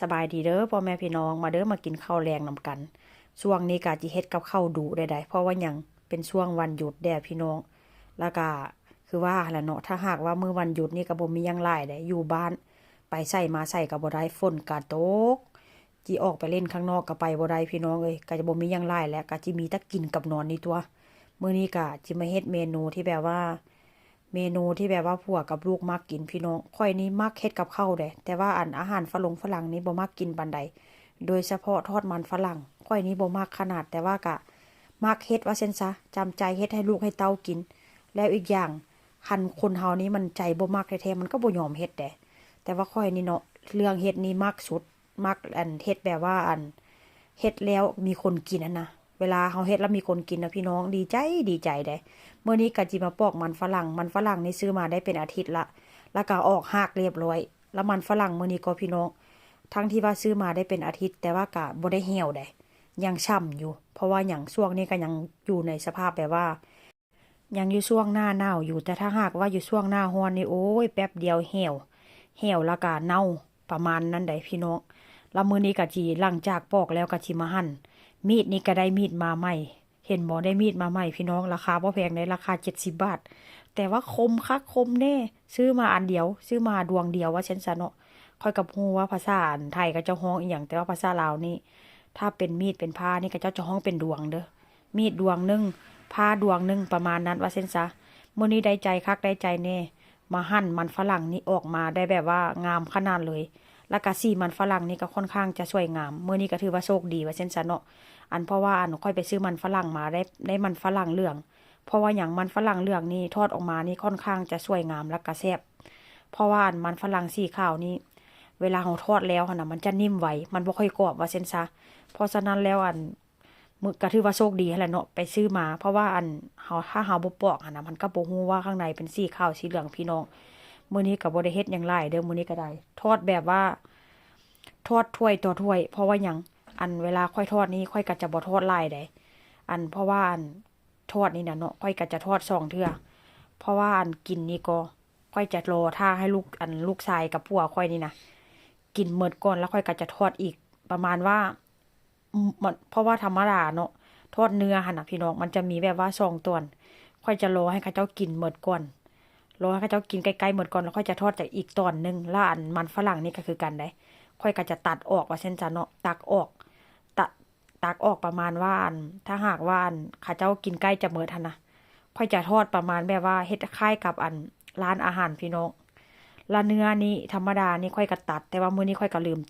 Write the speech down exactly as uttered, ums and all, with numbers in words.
สบายดีเด้อพ่อแม่พี่น้อง มาเด้อมากินข้าวแลงนำกัน ช่วงนี้ก็จิเฮ็ดกับข้าวดุได้ได้ เพราะว่าหยัง เป็นช่วงวันหยุดแด่พี่น้อง แล้วก็คือว่าหั้นล่ะเนาะ ถ้าหากว่ามื้อวันหยุดนี่ก็บ่มีหยังหลายได้ อยู่บ้าน ไปไสมาไสก็บ่ได้ ฝนก็ตก จิออกไปเล่นข้างนอกก็ไปบ่ได้พี่น้องเอ้ย ก็จะบ่มีหยังหลายแล้ว ก็จิมีแต่กินกับนอนนี่ตั่ว มื้อนี้ก็จิมาเฮ็ดเมนูที่แบบว่า เมนูที่แบบว่าผัวกับลูกมักกินพี่น้อง ข้อยนี่มักเฮ็ดกับข้าวเด้ แต่ว่าอันอาหารฝรงฝรั่งนี่บ่มักกินปานใด โดยเฉพาะทอดมันฝรั่ง ข้อยนี่บ่มักขนาด แต่ว่าก็มักเฮ็ดว่าซั่นซะ จำใจเฮ็ดให้ลูกให้เต้ากิน แล้วอีกอย่าง คันคนเฮานี่มันใจบ่มักแท้ๆ มันก็บ่ยอมเฮ็ดเด้ แต่ว่าข้อยนี่เนาะ เรื่องเฮ็ดนี่มักสุด มักอันเฮ็ดแบบว่าอัน เฮ็ดแล้วมีคนกินหั้นนะ เวลาเฮาเฮ็ดแล้วมีคนกินนะพี่น้อง ดีใจ ดีใจเด้ มื้อนี้ก็จิมาปอกมันฝรั่ง มันฝรั่งนี่ซื้อมาได้เป็นอาทิตย์ละ แล้วก็ออกฮากเรียบร้อย แล้วมันฝรั่งมื้อนี้ก็พี่น้อง ทั้งที่ว่าซื้อมาได้เป็นอาทิตย์ แต่ว่าก็บ่ได้เหี่ยวเด้ ยังฉ่ำอยู่ เพราะว่าหยัง ช่วงนี้ก็ยังอยู่ในสภาพแบบว่า ยังอยู่ช่วงหน้าหนาวอยู่ แต่ถ้าหากว่าอยู่ช่วงหน้าร้อนนี่ โอ้ย แป๊บเดียวเหี่ยว เหี่ยวแล้วก็เน่า ประมาณนั้นเด้พี่น้อง แล้วมื้อนี้ก็จิ หลังจากปอกแล้วก็จิมาหั่น มีดนี่ก็ได้มีดมาใหม่ เห็นบ่ ได้มีดมาใหม่พี่น้อง ราคาบ่แพงเด้ ราคาเจ็ดสิบบาท แต่ว่าคมคักคมแน่ ซื้อมาอันเดียว ซื้อมาดวงเดียวว่าซั่นซะเนาะ ข้อยก็บ่ฮู้ว่าภาษาอันไทยเขาเจ้าฮ้องอิหยัง แต่ว่าภาษาลาวนี่ ถ้าเป็นมีดเป็นพร้านี่เขาเจ้าจะฮ้องเป็นดวงเด้อ มีดดวงหนึ่ง พร้าดวงหนึ่ง ประมาณนั้นว่าซั่นซะ มื้อนี้ได้ใจคักได้ใจแน่ มาหั่นมันฝรั่งนี่ออกมาได้แบบว่างามขนาดเลย แล้วก็สีมันฝรั่งนี่ก็ค่อนข้างจะสวยงาม มื้อนี้ก็ถือว่าโชคดีว่าซั่นซะเนาะ อันเพราะว่าอันข้อยไปซื้อมันฝรั่งมาได้ ได้มันฝรั่งเหลือง เพราะว่าหยัง มันฝรั่งเหลืองนี่ทอดออกมานี่ค่อนข้างจะสวยงามแล้วก็แซ่บ เพราะว่าอันมันฝรั่งสีขาวนี่ เวลาเฮาทอดแล้วหั้นนะ มันจะนิ่มไว มันบ่ค่อยกรอบว่าซั่นซะ เพราะฉะนั้นแล้วอัน มื้อ ก็ถือว่าโชคดีหั้นแหละเนาะ ไปซื้อมา เพราะว่าอัน เฮา ถ้าเฮาบ่ปอกหั้นนะ มันก็บ่ฮู้ว่าข้างในเป็นสีขาวสีเหลืองพี่น้อง มื้อนี้ก็บ่ได้เฮ็ดหยังหลายเด้อ มื้อนี้ก็ได้ ทอดแบบว่า ทอดถ้วยต่อถ้วย เพราะว่าหยัง อันเวลาข้อยทอดนี่ข้อยก็จะบ่ทอดหลายเด้ อันเพราะว่าอันทอดนี่นะเนาะ ข้อยก็จะทอดสองเทื่อ เพราะว่าอันกินนี่ก็ ข้อยจะรอท่าให้ลูก อันลูกชายกับผัวข้อยนี่นะ กินหมดก่อน แล้วข้อยก็จะทอดอีก ประมาณว่า อืม มัน เพราะว่าธรรมดาเนาะ ทอดเนื้อหั้นนะพี่น้อง มันจะมีแบบว่าสองตอน ข้อยจะรอให้เขาเจ้ากินหมดก่อน รอให้เขาเจ้ากินใกล้ๆหมดก่อน แล้วข้อยจะทอดจากอีกตอนหนึ่ง แล้วอันมันฝรั่งนี่ก็คือกันเด้ ข้อยก็จะตัดออกว่าซั่นซะเนาะ ตักออก ตัก ตักออกประมาณว่าอัน ถ้าหากว่าอันเขาเจ้ากินใกล้จะหมดหั้นนะ ข้อยจะทอดประมาณแบบว่าเฮ็ดคล้ายกับอันร้านอาหารพี่น้อง แล้วเนื้อนี่ธรรมดานี่ข้อยก็ตัด แต่ว่ามื้อนี้ข้อยก็ลืมตัด